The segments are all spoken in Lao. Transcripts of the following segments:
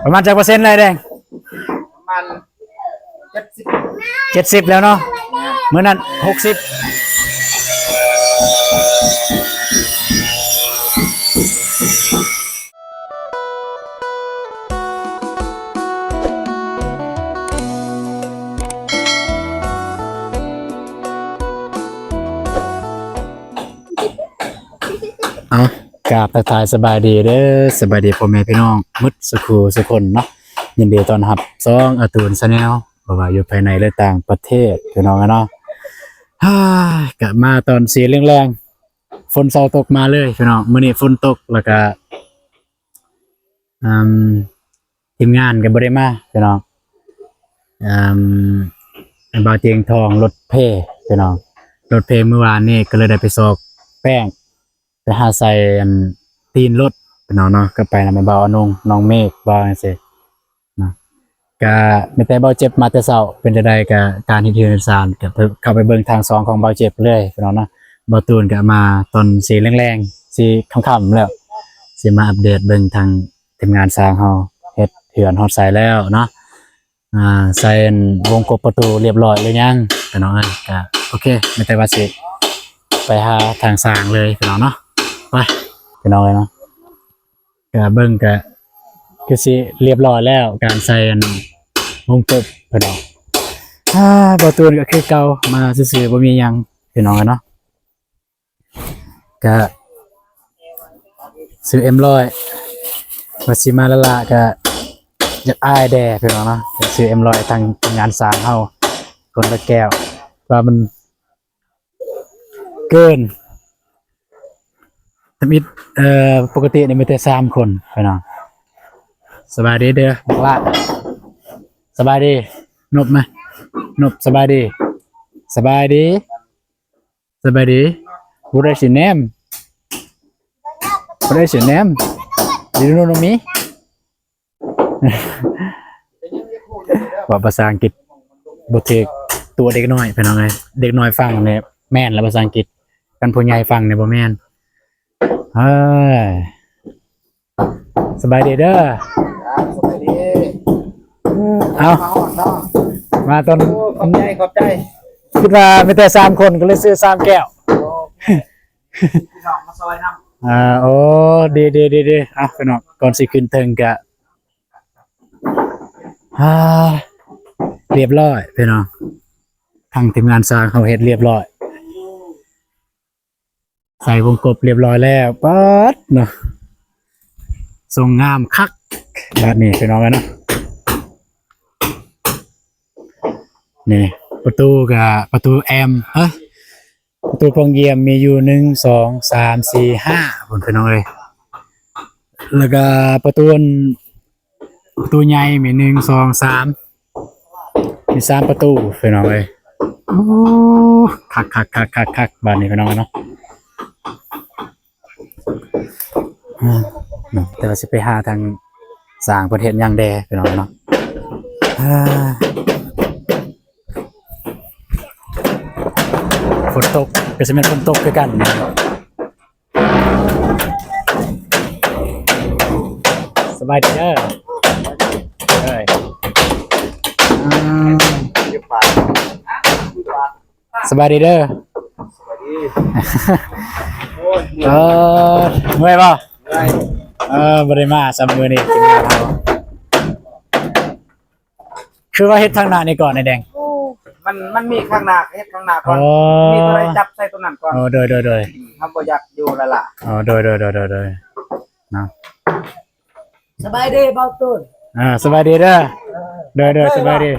ປະມານຈັກເປີເຊັນແລ້ວແດງ? ປະມານເຈັດສິບ ເຈັດສິບແລ້ວເນາະ. ແມ່ນ. ມື້ນັ້ນຫົກສິບ. ເອົາ ກາບທັກທາຍສະບາຍດີເດີ ສະບາຍດີພໍ່ແມ່ພີ່ນ້ອງໝົດສູ່ຄູ່ສູ່ຄົນເນາະ. ຍິນດີຕ້ອນຮັບຊ່ອງອາຕູນ Channel ບໍ່ວ່າຢູ່ພາຍໃນ ຫຼື ຕ່າງປະເທດ ພີ່ນ້ອງເນາະ. ກະມາຕອນສີ່ແລງໆ ຝົນເຊົາຕົກມາເລີຍພີ່ນ້ອງ. ມື້ນີ້ຝົນຕົກ ແລ້ວກະ ອາ ທີມງານກໍບໍ່ໄດ້ມາພີ່ນ້ອງ. ອາ ບ່າວຈຽງທອງລົດເພພີ່ນ້ອງ, ລົດເພມື້ວານນີ້ກໍເລີຍໄດ້ໄປຊອກແປ້ງ ໄປຫາໃສ່ອັນຕີນລົດພີ່ນ້ອງເນາະ, ກໍໄປນຳບ່າວອານົງ ນ້ອງເມກ ວ່າຈັ່ງຊີ້ເນາະ. ກະມີແຕ່ບ່າວເຈັບມາແຕ່ເຊົ້າ. ເປັນຈັ່ງໃດກະການເຮັດເຮືອນເຮັດຊານ ກະເຂົ້າໄປເບິ່ງທາງຊ່ອງຂອງບ່າວເຈັບເລີຍພີ່ນ້ອງເນາະ. ບ່າວຕູນກະມາຕອນສີ່ແລງໆ ສີ່ຄ່ຳໆແລ້ວ ຊິມາອັບເດດເບິ່ງທາງທີມງານຊ່າງເຮົາເຮັດເຮືອນຮອດໃສແລ້ວເນາະ. ອ່າ ໃສ່ວົງກົບປະຕູລຽບຮ້ອຍຫຼືຍັງພີ່ນ້ອງເອີຍ? ກະໂອເຄ ມີແຕ່ວ່າຊິໄປຫາທາງຊ່າງເລີຍພີ່ນ້ອງເນາະ. ໄປພີ່ນ້ອງເອີຍເນາະ. ກະເບິ່ງກະຄືຊິລຽບຮ້ອຍແລ້ວ ການໃສ່ອັນວົງກົບພີ່ນ້ອງ. ອາ ບ່າວຕູນກະຄືເກົ່າ ມາຊື່ໆ ບໍ່ມີຫຍັງພີ່ນ້ອງເນາະ. ກະຊື້ເອັມຮ້ອຍ ວ່າຊິມາລ້າໆ ກະຢາກອາຍແດ່ພີ່ນ້ອງເນາະ. ກະຊື້ເອັມຮ້ອຍ ທາງທີມງານຊ່າງເຮົາ ຄົນລະແກ້ວ ວ່າມັນ ເກີນທຳອິດ ເອີ ປົກກະຕິນີ້ມີແຕ່ສາມຄົນພີ່ນ້ອງ. ສະບາຍດີເດີບັກຫຼ້າ. ສະບາຍດີນົບມາ. ນົບ ສະບາຍດີ. ສະບາຍດີ. ສະບາຍດີ. What is your name? What is your name? You don't know me? ເວົ້າພາສາອັງກິດບໍ່ຖືກຕົວເດັກນ້ອຍພີ່ນ້ອງເອີຍ. ເດັກນ້ອຍຟັງນີ້ແມ່ນລະພາສາອັງກິດ, ຄັນຜູ້ໃຫຍ່ຟັງນີ້ບໍ່ແມ່ນ. ເອີ ສະບາຍດີເດີ. ເອົ້າ ມາຮອດເນາະ ມາຕອນ ໂອ້ ຂອບໃຈ ຂອບໃຈ. ຄິດວ່າມີແຕ່ສາມຄົນ ກໍເລີຍຊື້ສາມແກ້ວ. ໂອ້ ພີ່ນ້ອງມາຊ່ອຍນຳ. ອ່າ ໂອ້ ດີໆໆໆ. ເອົ້າ ພີ່ນ້ອງ ກ່ອນຊິຂຶ້ນເທິງກະ ອ່າ ລຽບຮ້ອຍພີ່ນ້ອງ, ທາງທີມງານຊ່າງເຮົາເຮັດລຽບຮ້ອຍ ໃສ່ວົງກົບລຽບຮ້ອຍແລ້ວ. ປາດເນາະ ຊົງງາມຄັກບາດນີ້ພີ່ນ້ອງເອີຍເນາະ. ນີ້ປະຕູກະປະຕູແອ້ມ ເອີ ປະຕູປ່ອງຢ້ຽມມີຢູ່ ໜຶ່ງ ສອງ ສາມ ສີ່ ຫ້າ ພຸ້ນພີ່ນ້ອງເອີຍ. ແລ້ວກະປະຕູ ປະຕູໃຫຍ່ມີ ໜຶ່ງ ສອງ ສາມ ມີສາມປະຕູພີ່ນ້ອງເອີຍ. ໂອ້ ຄັກໆໆໆ ບາດນີ້ພີ່ນ້ອງເນາະ. ອືມ ແຕ່ວ່າຊິໄປຫາທາງຊ່າງເພິ່ນເຮັດຫຍັງແດ່ພີ່ນ້ອງເນາະ. ອ່າ ຝົນຕົກ ກໍຊິແມ່ນຝົນຕົກຄືກັນ. ສະບາຍດີເດີ. ເອີຍ ອືມ ສະບາຍດີເດີ. ສະບາຍດີ. ໂອ້ຍ ເອີ ເມື່ອຍບໍ່? ເມື່ອຍ. ເອີ ບໍ່ໄດ້ມາຊ້ຳມື້ນີ້ທີມງານເຮົາ. ຄືວ່າເຮັດທາງໜ້ານີ້ກ່ອນ ໄອ້ແດງ? ໂອ້ ມັນ ມັນມີຂ້າງໜ້າ ເຮັດຂ້າງໜ້າກ່ອນ. ອໍ ມີຕົວໃດຈັບໃສ່ຕົວນັ້ນກ່ອນ. ອໍ ໂດຍໆໆ. ເຮົາບໍ່ຢາກຢູ່ຫຼ້າໆ. ອໍ ໂດຍໆໆໆ ເນາະ. ສະບາຍດີບ່າວຕູນ. ອ່າ ສະບາຍດີເດີ. ເອີ ໂດຍໆ ສະບາຍດີ.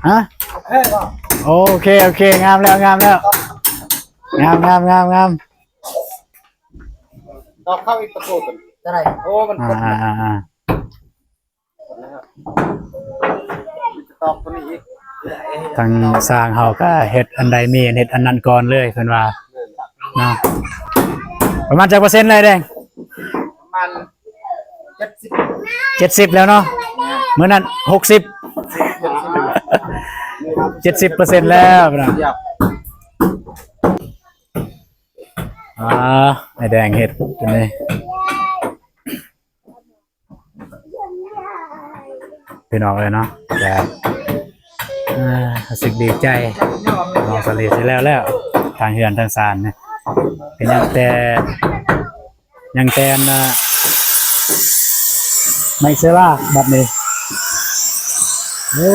ຮະ? ໂອເຄບໍ່? ໂອເຄ ໂອເຄ ງາມແລ້ວ ງາມແລ້ວ. ງາມໆໆໆ. ຕອກເຂົ້າອີກຕະປູຕົວນີ້. ຈະໄດ້. ໂອ້ ມັນ ອ່າໆໆ. ຕອກຕົວນີ້ອີກ. ທາງຊ່າງເຮົາກໍເຮັດອັນໃດມີເຮັດອັນນັ້ນກ່ອນເລີຍ ເພິ່ນວ່າເນາະ. ປະມານຈັກເປີເຊັນແລ້ວແດງ? ປະມານເຈັດສິບ ເຈັດສິບແລ້ວເນາະ. ແມ່ນ. ມື້ນັ້ນຫົກສິບ ເຈັດສິບເປີເຊັນແລ້ວເນາະ. ອ່າ ໄອ້ແດງເຮັດອັນນີ້. ພີ່ນ້ອງເອີຍເນາະ ກະ ເອີ ຮູ້ສຶກດີໃຈ ນ້ອງສາລີຊິແລ້ວແລ້ວ ທາງເຮືອນທາງຊານນີ້ ກະຍັງແຕ່ ຍັງແຕ່ອັນນ່າ ໄມ້ເຊື້ອລາບັດນີ້ ເອີ.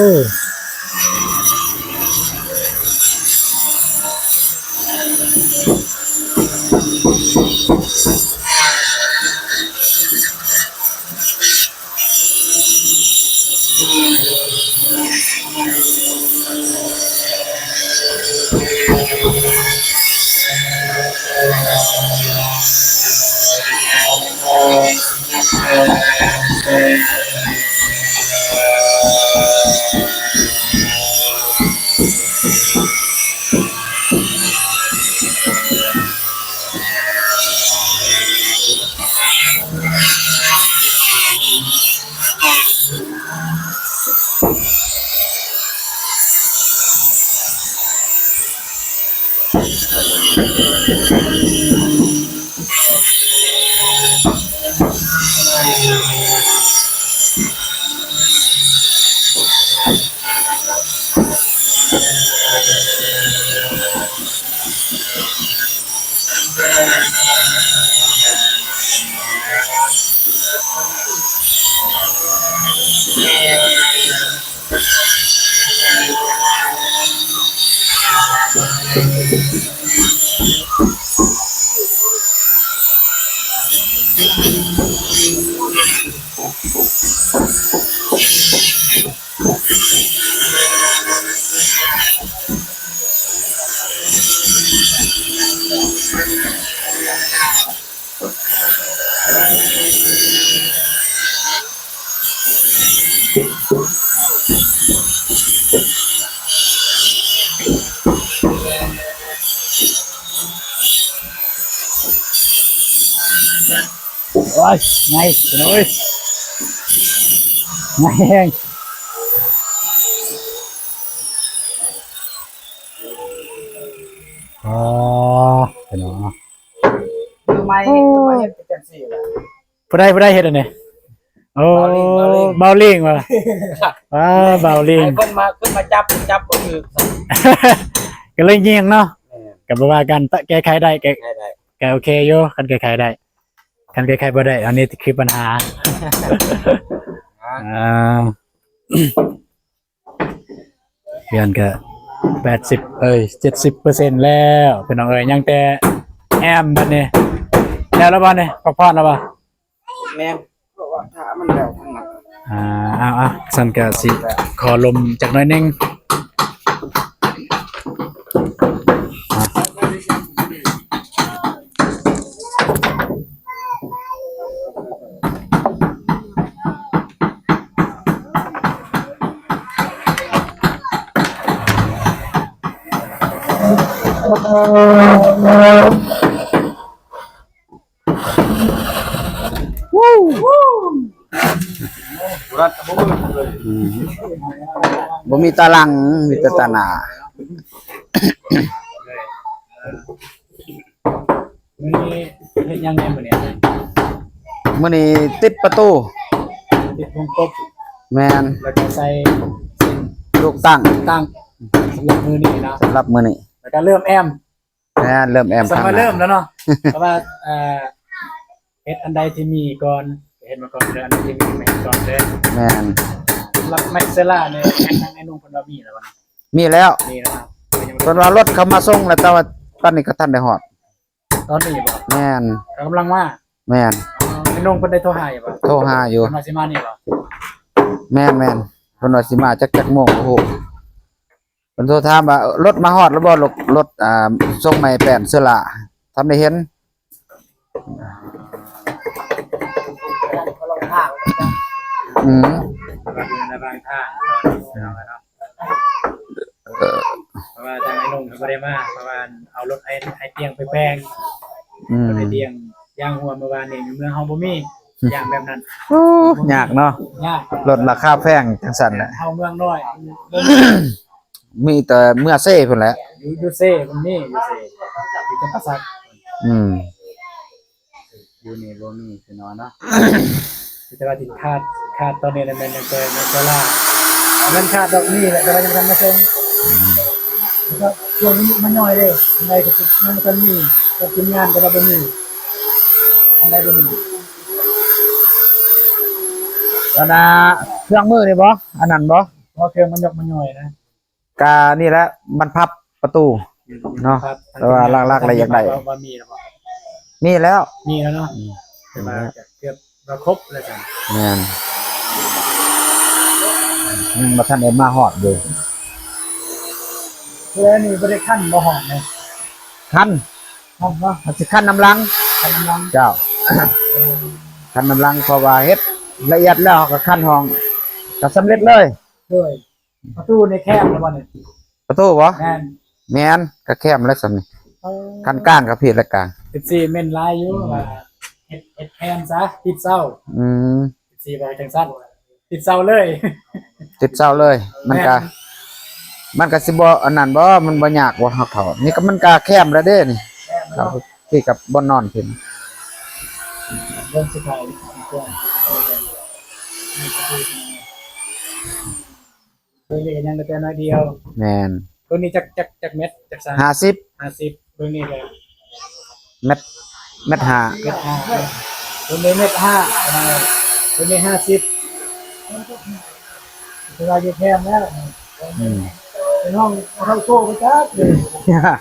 ໂອ້ຍ ໃຫຍ່ ພີ່ນ້ອງເອີຍ ໃຫຍ່ແຮງ ອໍ ພີ່ນ້ອງເນາະ ມືໃໝ່ ໂອ້ ຄືມາເຮັດເປັນຈັ່ງຊີ້ລະ ຜູ້ໃດ ຜູ້ໃດເຮັດອັນນີ້? ໂອ້ ບ່າວລິງ ບ່າວລິງ ບ່າວລິງຫວາ? ອ້າ ບ່າວລິງ ໃຫ້ເພິ່ນມາ ເພິ່ນມາຈັບ ຈັບບໍ່ຖືກ ກໍເລີຍຍ່ຽງເນາະ ແມ່ນ ກໍບໍ່ວ່າກັນ ແກ້ໄຂໄດ້ ແກ້ໄຂໄດ້ ກໍໂອເຄຢູ່ ຄັນແກ້ໄຂໄດ້ ຄັນແກ້ໄຂບໍ່ໄດ້ ອັນນີ້ຄືບັນຫາ ອ່າ ເຮືອນກະແປດສິບ ເອີຍ ເຈັດສິບເປີເຊັນແລ້ວ ພີ່ນ້ອງເອີຍ ຍັງແຕ່ແອ້ມບັດນີ້ ແລ້ວແລ້ວບໍ່ນີ້ ພັກຜ່ອນແລ້ວບໍ່? ແມ່ນ ເພາະວ່າຖ້າມັນແລ້ວທາງນັ້ນ ອ່າ ເອົາ ເອົາ ຊັ້ນກະຊິຂໍລົມຈັກໜ້ອຍໜຶ່ງ. ອືມ ບໍ່ມີຕາຫຼັງ ມີແຕ່ຕາໜ້າ. ມື້ນີ້ເຮັດຫຍັງແດ່ມື້ນີ້? ມື້ນີ້ຕິດປະຕູ ຕິດວົງກົບ ແມ່ນ ແລ້ວກໍໃສ່ເສັ້ນ ລູກຕັ້ງ ຕັ້ງ ສຳລັບມື້ນີ້ເນາະ ສຳລັບມື້ນີ້ ແລ້ວກໍເລີ່ມແອ້ມ ແມ່ນ ເລີ່ມແອ້ມ ສຳລັບເລີ່ມແລ້ວເນາະ ເພາະວ່າ ເອີ ເຮັດອັນໃດທີ່ມີກ່ອນ ເຮັດມາກ່ອນເດີ ອັນໃດທີ່ມີມາເຮັດກ່ອນເດີ ແມ່ນ ສຳລັບໄມ້ເຊື້ອລານີ້ ທາງອ້າຍໜຸ່ມເພິ່ນວ່າມີແລ້ວບໍ່? ມີແລ້ວ ມີແລ້ວ ເພິ່ນວ່າລົດເຂົາມາສົ່ງແລ້ວ ແຕ່ວ່າຕອນນີ້ກໍທັນໄດ້ຮອດ ຕອນນີ້ບໍ່? ແມ່ນ ກຳລັງມາ ແມ່ນ ອໍ ອ້າຍໜຸ່ມເພິ່ນໄດ້ໂທຫາຢູ່ບໍ່? ໂທຫາຢູ່ ເພິ່ນວ່າຊິມານີ້ບໍ່? ແມ່ນໆ ເພິ່ນວ່າຊິມາຈັກ ຈັກໂມງບໍ່ຮູ້ ເພິ່ນໂທຖາມວ່າ ເອີ ລົດມາຮອດແລ້ວບໍ່? ລົດ ລົດ ອ່າ ສົ່ງໄມ້ແປ້ນເຊື້ອລາ ທັນໄດ້ເຫັນ ອືມ ລະຫວ່າງທາງ ເອີ ເພາະວ່າທາງອ້າຍໜຸ່ມເພິ່ນບໍ່ໄດ້ມາ ເພາະວ່າເອົາລົດອ້າຍ ອ້າຍຕຽງໄປແປງ ອືມ ເພິ່ນໄປຕຽງຢາງຫົວມື້ວານນີ້ ຢູ່ເມືອງເຮົາບໍ່ມີ ອືມ ຢາງແບບນັ້ນ ໂອ້ ຍາກເນາະ ຍາກ ລົດລາຄາແພງຈັ່ງຊັ້ນແຫຼະ ເຮົາເມືອງນ້ອຍ ມີແຕ່ເມືອເຊພຸ້ນແຫຼະ ຢູ່ ຢູ່ເຊ ມັນມີຢູ່ເຊ ຢູ່ຈຳປາສັກ ອືມ ຢູ່ນີ້ບໍ່ມີ ພີ່ນ້ອງເນາະ ແຕ່ວ່າທີ່ຂາດ ຂາດຕອນນີ້ແມ່ນ ແມ່ນແຕ່ ແມ່ນແຕ່ລາວ ເງິນຂາດດອກໜີ້ແຫຼະ ແຕ່ວ່າຍັງບໍ່ທັນມາສົ່ງ. ອືມ ແລ້ວກໍຊ່ວງນີ້ມາຍ່ອຍເດ້ ອັນໃດກໍຍັງບໍ່ທັນມີ ແບບທີມງານກໍວ່າບໍ່ມີ ອັນໃດບໍ່ມີ. ອັນນ່າ ເຄື່ອງມືນີ້ບໍ່? ອັນນັ້ນບໍ່? ບໍ່ ເຄື່ອງມັນຍົກມາຍ່ອຍນະ. ກະນີ້ແຫຼະ ບັນພັບປະຕູເນາະ ແຕ່ວ່າຫຼັກໆແລ້ວຢາກໄດ້ ວ່າມີແລ້ວບໍ່? ມີແລ້ວ ມີແລ້ວເນາະ ອືມ ແຕ່ວ່າເກືອບວ່າຄົບແລ້ວຊັ້ນ. ແມ່ນ ຍັງບໍ່ທັນໄດ້ມາຮອດຢູ່. ເທື່ອນີ້ບໍ່ໄດ້ຄັນບໍ່ຮອດນະ? ຄັນ ຄັນບໍ່? ມັນຊິຄັນນຳຫຼັງ ຄັນນຳຫຼັງ ເຈົ້າ ຄັນນຳຫຼັງ ເພາະວ່າເຮັດລະອຽດແລ້ວ ເຮົາກໍຄັນຫ້ອງ ກໍສຳເລັດເລີຍ. ໂດຍ ປະຕູນີ້ແຄມແລ້ວບໍ່ນີ້? ປະຕູບໍ່? ແມ່ນ ແມ່ນ ກໍແຄມແລ້ວສ່ຳນີ້. ເອີ ຄັນກາງກໍຜິດລະກາງ ເອັຟຊີເມັ້ນຫຼາຍຢູ່ ອືມ ວ່າເຮັດ ເຮັດແຄມຊະ ປິດເຊົ້າ. ອືມ ເອັຟຊີບອກຈັ່ງຊັ້ນ ປິດເຊົ້າເລີຍ ປິດເຊົ້າເລີຍ. ມັນກະ ແມ່ນ ມັນກະຊິບໍ່ອັນນັ້ນບໍ່? ມັນບໍ່ຍາກບໍ່? ເຮົາເຂົ້ານີ້ກໍມັນກະແຄມແລ້ວເດ້ນີ້ ແຄມແລ້ວ ເຂົ້າທີ່ກັບບ່ອນນອນເພິ່ນ ເບິ່ງຊິໄປ ໂຕນີ້ກໍຍັງແຕ່ນ້ອຍດຽວ. ແມ່ນ ໂຕນີ້ຈັກ ຈັກ ຈັກແມັດ ຈັກຊາງ? ຫ້າສິບ ຫ້າສິບ. ໂຕນີ້ກໍແມັດ ແມັດຫ້າ ແມັດຫ້າ ໂຕນີ້ແມັດຫ້າ ໂຕນີ້ຫ້າສິບ ເວລາຢູ່ແຄມແລ້ວ. ອືມ ເປັນຫ້ອງເທົ່າໂຕໄປຈັກເລີຍ. ອ່າ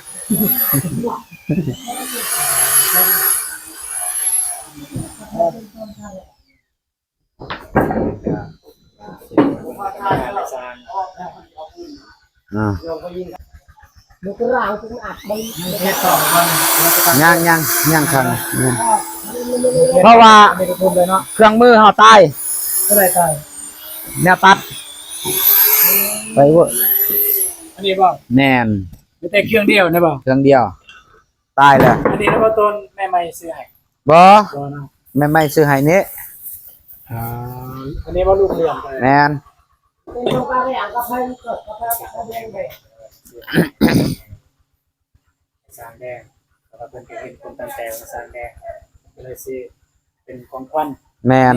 ຍັງ ຍັງ ຍັງຄັງ ເພາະວ່າເຄື່ອງມືເຮົາຕາຍ ຕົວໃດຕາຍ? ແນວຕັດ ໄຟເວີ້ ອັນນີ້ບໍ່? ແມ່ນ ມີແຕ່ເຄື່ອງດຽວນີ້ບໍ່? ເຄື່ອງດຽວ ຕາຍແລ້ວ. ອັນນີ້ບໍ່ ໂຕແມ່ໃໝ່ຊື້ໃຫ້? ບໍ່ ບໍ່ເນາະ ແມ່ໃໝ່ຊື້ໃຫ້ນີ້. ອ່າ ອັນນີ້ບໍ່ ລູກເຫຼືອງ? ແມ່ນ ສ້າງແດງ ເພາະວ່າເພິ່ນກໍເຫັນຄົນຕັ້ງແຕ່ວ່າສ້າງແດງ ກໍເລີຍຊິເປັນຂອງຂວັນ. ແມ່ນ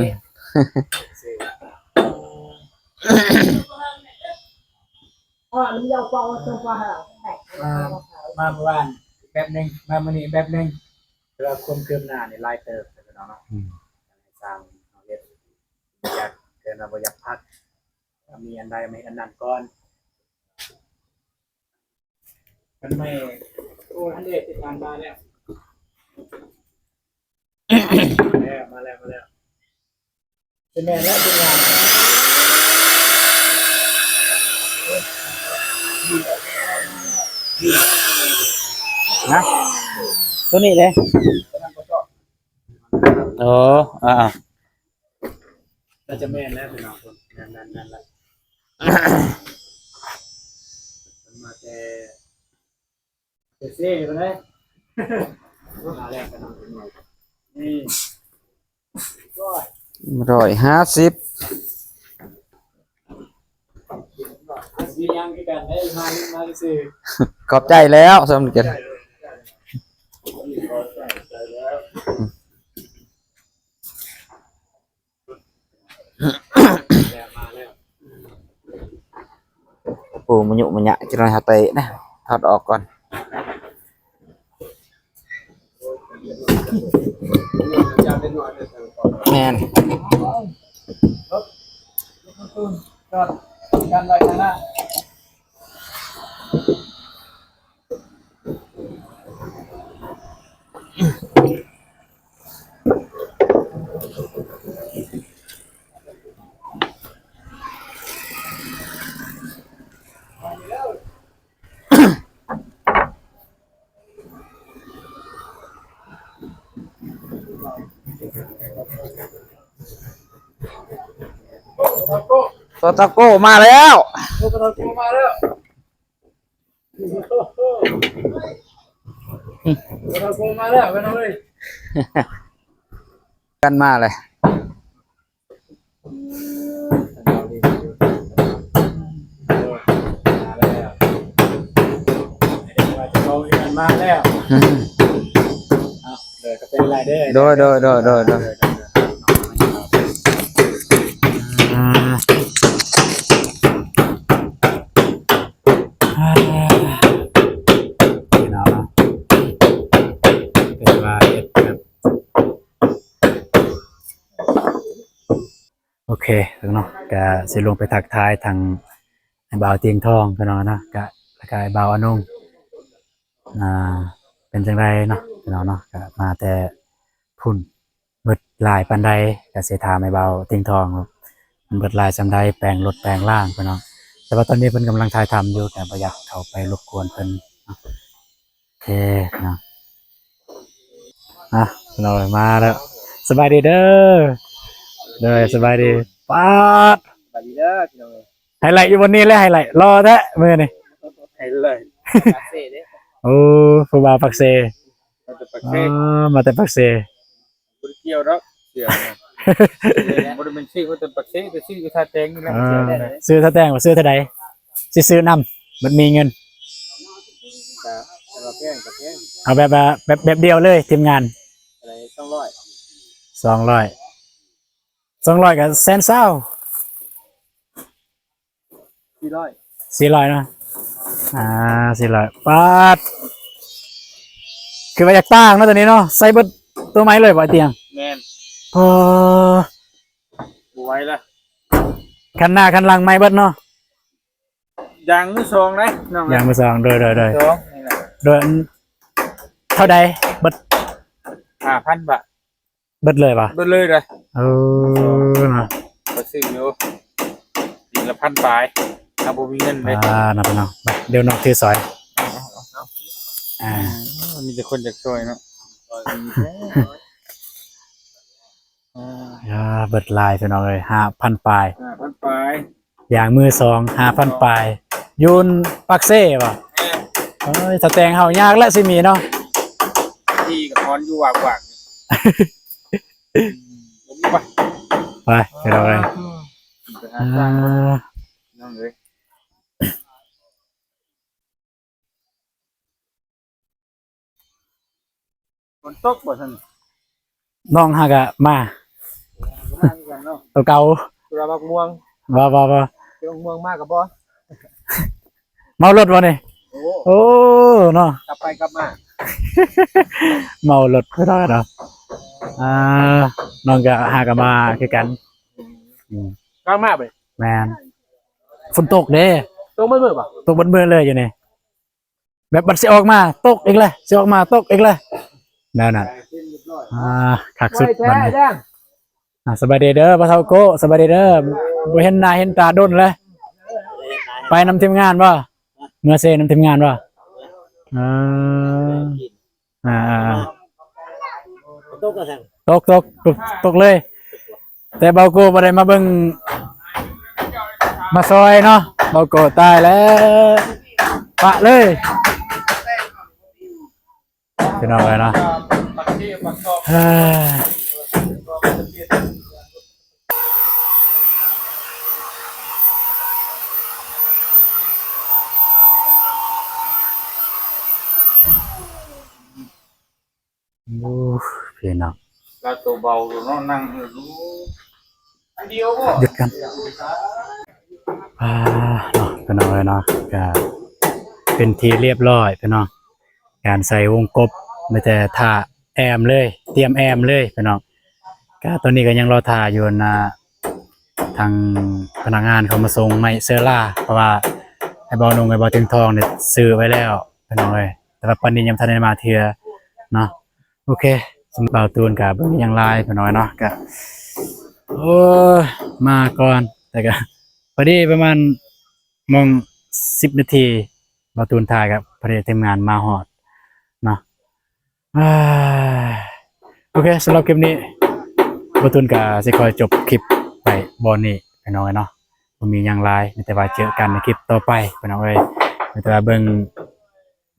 ມາ ມາເມື່ອວານແບບໜຶ່ງ ມາມື້ນີ້ແບບໜຶ່ງ ແຕ່ວ່າຄວາມຄືບໜ້ານີ້ຫຼາຍເຕີບເນາະ. ອືມ ສ້າງເຮັດ ຢາກ ເອີ້ນວ່າບໍ່ຢາກພັກ ມີອັນໃດມາເຮັດອັນນັ້ນກ່ອນ. ມັນໄມ່ ໂອ້ຍ ອັນເດດ ຕິດຕາມມາແລ້ວ ມາແລ້ວ ມາແລ້ວ ມາແລ້ວ ຊິແມ່ນແລ້ວ ທີມງານ ນະ ໂຕນີ້ເດ້. ໂອ້ ອ່າໆ ໜ້າຈະແມ່ນແລ້ວພີ່ນ້ອງ ແມ່ນໆໆ ເພິ່ນມາແຕ່ເຊເຊຢູ່ເດ້ ມາແລ້ວພີ່ນ້ອງ ນີ້ ຮ້ອຍຫ້າສິບ ມີຫຍັງຄືກັນເດ້ ມາ ມາຊື່ໆ ຂອບໃຈແລ້ວ ສ່ຳນີ້ກໍ ໂອ້ ມະຍຸມະຍະ ຈັກໜ້ອຍເຮົາເຕະນະ ຖອດອອກກ່ອນ. ແມ່ນ ຈອດກັນໄວ້ຂ້າງໜ້າ. ໂຕຕາໂກມາແລ້ວ ໂຕຕາໂກມາແລ້ວ. ເຮົາໂກມາແລ້ວ ພີ່ນ້ອງເອີຍ ກັນມາເລີຍ ມາແລ້ວ ມາແລ້ວ ເອົາ ເດີ ກໍເປັນໄລເດີ ໂດຍ ໂດຍ ໂດຍ ໂດຍ ໂດຍ. ເຄເນາະ ກະຊິລົງໄປທັກທາຍທາງອ້າຍບ່າວຕຽງທອງພີ່ນ້ອງເນາະ ກະ ແລ້ວກະອ້າຍບ່າວອານົງ ອ່າ ເປັນຈັ່ງໃດເນາະພີ່ນ້ອງເນາະ ກະມາແຕ່ພຸ້ນ ເບິດຫຼາຍປານໃດ ກະຊິຖາມອ້າຍບ່າວຕຽງທອງ ມັນເບິດຫຼາຍສ່ຳໃດ ແປງລົດແປງລາງພີ່ນ້ອງ ແຕ່ວ່າຕອນນີ້ເພິ່ນກຳລັງຖ່າຍທຳຢູ່ ກະບໍ່ຢາກເຂົ້າໄປລົບກວນເພິ່ນເນາະ. ໂອເຄເນາະ ອ່ະ ພີ່ນ້ອງມາແລ້ວ ສະບາຍດີເດີ ໂດຍ ສະບາຍດີ ປາດ ສະບາຍດີເດີພີ່ນ້ອງເອີຍ ໄຮໄລຢູ່ບ່ອນນີ້ແຫຼະ ໄຮໄລ ຫຼໍ່ແທ້ມື້ນີ້ ໄຮໄລ ໂອ້ ຜູ້ບ່າວປາກເຊ ມາແຕ່ປາກເຊ ອໍ ມາແຕ່ປາກເຊ ບໍ່ໄດ້ກ່ຽວດອກ ເສື້ອນະ ບໍ່ໄດ້ແມ່ນຊື້ມາແຕ່ປາກເຊ ໄປຊື້ຢູ່ທ່າແຕງນີ້ແຫຼະ ອ່າ ຊື້ທ່າແຕງບໍ່ ຊື້ທ່າໃດ ຊິຊື້ນຳ ບັດມີເງິນ ກະ ແຕ່ວ່າແພງກະແພງ ເອົາແບບວ່າ ແບບ ແບບດຽວເລີຍ ທີມງານ ອັນໃດ ສອງຮ້ອຍ ສອງຮ້ອຍ ສອງຮ້ອຍກະແສນຊາວ ສີ່ຮ້ອຍ ສີ່ຮ້ອຍເນາະ ອ່າ ສີ່ຮ້ອຍ ປາດ ຄືວ່າຢາກຕ່າງເນາະ ໂຕນີ້ເນາະ ໃສ່ເບິດໂຕໃໝ່ເລີຍບໍ່ ອ້າຍຕຽງ ແມ່ນ ເອີ ບໍ່ໄຫວລະ ຄັນໜ້າຄັນຫຼັງໃໝ່ເບິດເນາະ ຢາງມືສອງເດ້ນ້ອງ ຢາງມືສອງ ໂດຍ ໂດຍ ໂດຍ ສອງນີ້ນະ ໂດຍ ເທົ່າໃດເບິດ ຫ້າພັນບາດ ເບິດເລີຍບໍ່ ເບິດເລີຍເດ້ ເອີ ເນາະ ກໍຊື້ຢູ່ ປີລະພັນປາຍ ຖ້າບໍ່ມີເງິນເດ້ ອ່າ ເນາະ ພີ່ນ້ອງ ດຽວນ້ອງຖືຊ່ອຍ ອ່າ ມີແຕ່ຄົນຢາກຊ່ອຍເນາະ ອ່າ ເບິດຫຼາຍພີ່ນ້ອງເອີຍ ຫ້າພັນປາຍ ຫ້າພັນປາຍ ຢາງມືສອງ ຫ້າພັນປາຍ ຢູ່ປາກເຊບໍ່ ແມ່ນ ໂອ້ຍ ສະແຕງເຮົາຍາກແຫຼະຊິມີເນາະ ທີ່ກໍນອນຢູ່ວາກໆ ໄປ ພີ່ນ້ອງເອີຍ ອ່າ ພີ່ນ້ອງເອີຍ ຝົນຕົກບໍ່ຊັ້ນ ນ້ອງຫາກະມາ ມາຄືກັນເນາະ ໂຕເກົ່າ ສຸລາບັກມ່ວງ ບໍ່ ບໍ່ ບໍ່ ເກັບບັກມ່ວງມາກໍບໍ່ ເມົາລົດບໍ່ນີ້ ໂອ້ ໂອ້ ເນາະ ກັບໄປກັບມາ ເມົາລົດເນາະ ອ່າ ນ້ອງກະຫາກະມາຄືກັນ ອືມ ກຳມາໄປ ແມ່ນ ຝົນຕົກເດ້ ຕົກເບິດມື້ບໍ່ ຕົກເບິດມື້ເລີຍຢູ່ນີ້ ແບບບັດຊິອອກມາຕົກອີກແລ້ວ ຊິອອກມາຕົກອີກແລ້ວ ແນວນັ້ນ ອ່າ ຄັກສຸດບັດນີ້ ອ່າ ສະບາຍດີເດີ ພໍ່ເຖົ້າໂກ້ ສະບາຍດີເດີ ບໍ່ເຫັນໜ້າເຫັນຕາດົນແລ້ວ ໄປນຳທີມງານບໍ່ ເມືອເຊນຳທີມງານບໍ່ ເອີ ອ່າ ຕົກ ຕົກ ຕົກ ຕົກເລີຍ ແຕ່ເບົາໂກບໍ່ໄດ້ມາເບິ່ງ ມາຊ່ອຍເນາະ ເບົາໂກຕາຍແລ້ວ ປະເລີຍ ພີ່ນ້ອງເອີຍເນາະ ໂອ້ ພີ່ນ້ອງ ລາວໂຕເບົາຢູ່ເນາະ ນັ່ງຢູ່ ອັນດຽວບໍ່ ຢຸດກັນ ອ່າ ເນາະ ພີ່ນ້ອງເອີຍເນາະ ກະເປັນທີ່ລຽບລ້ອຍ ພີ່ນ້ອງ ການໃສ່ວົງກົບ ມີແຕ່ຖ້າແອ້ມເລີຍ ຕຽມແອ້ມເລີຍ ພີ່ນ້ອງ ກະຕອນນີ້ກະຍັງລໍຖ້າຢູ່ ອັນນ່າ ທາງພະນັກງານເຂົາມາສົ່ງໄມ້ເຊີລາ ເພາະວ່າໄອ້ເບົານົງ ໄອ້ເບົາຕຽງທອງນີ້ຊື້ໄວ້ແລ້ວ ພີ່ນ້ອງເອີຍ ແຕ່ວ່າປານນີ້ຍັງບໍ່ທັນໄດ້ມາເທື່ອເນາະ ໂອເຄ ສຳລັບບ່າວຕູນກະບໍ່ມີຫຍັງຫຼາຍພີ່ນ້ອງເນາະ ກະ ໂອ້ຍ ມາກ່ອນ ແຕ່ກະພໍດີປະມານໂມງສິບນາທີ ບ່າວຕູນຖ່າຍກັບພະເອກທີມງານມາຮອດເນາະ ອ່າ ໂອເຄ ສຳລັບຄລິບນີ້ ບ່າວຕູນກະຊິຂໍຈົບຄລິບໄວ້ບ່ອນນີ້ພີ່ນ້ອງເອີຍເນາະ ບໍ່ມີຫຍັງຫຼາຍ ມີແຕ່ວ່າເຈີກັນໃນຄລິບຕໍ່ໄປພີ່ນ້ອງເອີຍ ມີແຕ່ວ່າເບິ່ງ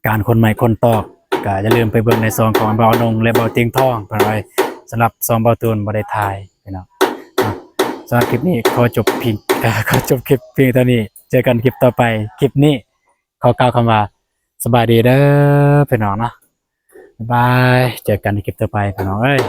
ການຂົນໄມ້ຂົນຕອກ ກະຢ່າລືມໄປເບິ່ງໃນຊ່ອງຂອງບ່າວນົງ ແລະ ບ່າວຕຽງທອງ ເພິ່ນວ່າ ສຳລັບຊ່ອງບ່າວຕູນບໍ່ໄດ້ຖ່າຍພີ່ນ້ອງເນາະ ສຳລັບຄລິບນີ້ຂໍຈົບພຽງ ຂໍຈົບຄລິບພຽງເທົ່ານີ້ ເຈີກັນຄລິບຕໍ່ໄປ ຄລິບນີ້ຂໍກ່າວຄຳວ່າ ສະບາຍດີເດີພີ່ນ້ອງເນາະ ບາຍບາຍ ເຈີກັນໃນຄລິບຕໍ່ໄປພີ່ນ້ອງເອີຍ.